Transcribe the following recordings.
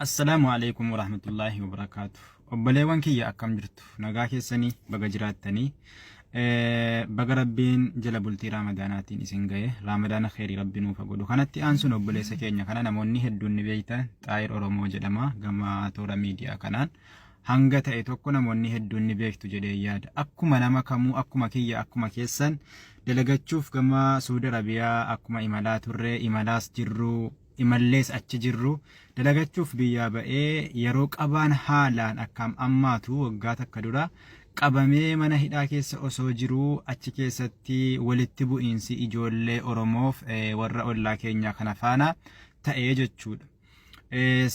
Assalaamu alaikum warahmatullaahi wabarakaatu. Obboleewwan kiyya, akkam jirtu? Nagaa keessanii? Baga jiraattanii. Baga Rabbiin jala bultii Raamadaanaatiin isin gahe. Raamadaana kheyrii Rabbi nuuf haa godhu. Kanatti aansuun obboleessa keenya kana namoonni hedduun ni beektan, Xaayir Oromoo jedhama. Gama toora miidiyaa kanaan hanga ta'e tokko namoonni hedduun ni beektu jedhee yaada. Akkuma nama kamuu, akkuma kiyya, akkuma keessan dalagachuuf gama Suudi Arabiyaa akkuma imalaa turre, imalaas jirru, imallees achi jirru, dalagachuuf biyyaa ba'ee yeroo qabaan haalaan akkaam ammaatu waggaa takka dura qabamee mana hidhaa keessa osoo jiruu achi keessatti walitti bu'iinsi ijoollee Oromoof warra ollaa keenyaa kana faana ta'ee jechuudha.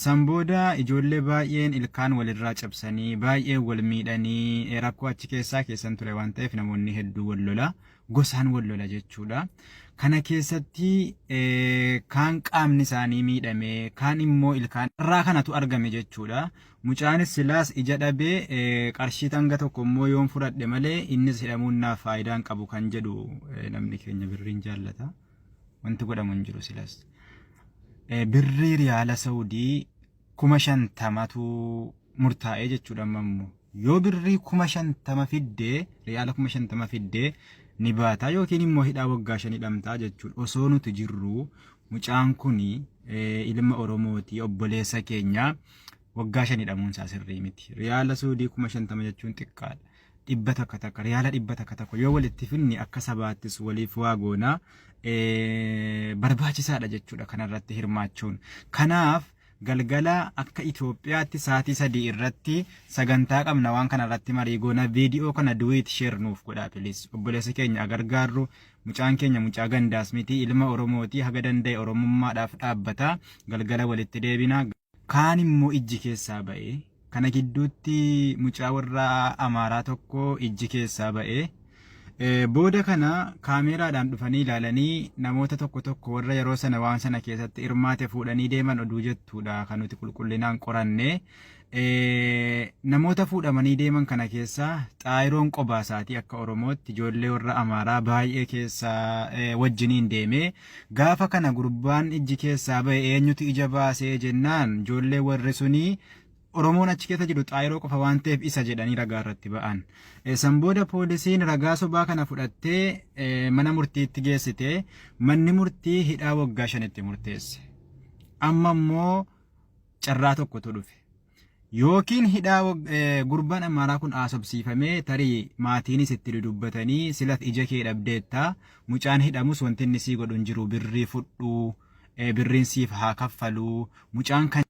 San booda ijoollee baay'een ilkaan walirraa cabsanii, baay'een wal miidhanii, rakkoo achi keessaa keessan ture waan ta'eef namoonni hedduu wal lola, gosaan wal lola jechuudha. Kana keessatti kaan qaamni isaanii miidhame, kaan immoo ilkaan irraa kanatu argame jechuudha. Mucaanis silaas ija dhabee, qarshii hanga tokko immoo yoon fudhadhe malee innis hidhamuun naaf faayidaan qabu kan jedhu, namni keenya birriin jaallata. Wanti godhamu hin jiru silas. Birrii riyaala Saudii 50,000tu murtaa'ee jechuudha amma immoo. Yoo birrii 50,000 fiddee, riyaala 50,000 fiddee ni baata yookiin immoo hidhaa waggaa 5 hidhamtaa jechuudha. Osoo nuti jirru mucaan kun ilma Oromooti, obboleessa keenya, waggaa 5 hidhamuun isaa sirrii miti. Riyaala Suudii 50,000 jechuun xiqqaadha. 100 takka, riyaala 100 tokko yoo walitti finne akka sabaattis waliif waa goonaa, barbaachisaadha jechuudha kanarratti hirmaachuun. Kanaaf galgala akka Itoophiyaatti sa'aatii 3 irratti sagantaa qabna, waan kana irratti marii goona. Viidiyoo kana duet share nuuf godhaa please. Obboleessa keenya agargaarru. Mucaan keenya mucaa gandaas miti, ilma Oromooti, haga danda'e Oromummaadhaaf dhaabbata. Galgala walitti deebina. Kaan immoo ijji keessaa ba'e. Kana gidduutti mucaa warra Amaaraa tokko ijji keessaa ba'e. Booda kana kaameeraadhaan dhufanii ilaalanii namoota tokko tokko warra yeroo sana waan sana keessatti hirmaate fuudhanii deeman oduu jettuudha kan nuti qulqullinaan qoranne. Namoota fuudhamanii deeman kana keessaa Xaayiroon qobaa isaatii akka Oromootti ijoollee warra Amaaraa baay'ee keessaa wajjiniin deeme. Gaafa kana gurbaan ijji keessaa ba'e eenyutu ija baasee jennaan, ijoollee warri sunii Oromoon achi keessa jiru Xaayiroo qofa waan ta'eef isa jedhanii ragaa irratti ba'an. San booda poolisiin ragaa sobaa kana fudhattee mana murtiitti geessite. Manni murtii hidhaa waggaa 5tti murteesse. Amma immoo carraa tokkotu dhufe. Yookiin hidhaa gurbaan Amaaraa kun haasobsiifamee, tarii maatiinis itti dudubbatanii, sila ija kee dhabdeetta, mucaan hidhamus wanti inni sii godhu hin jiru, birrii fudhu, birriin siif haa kaffalu mucaan kan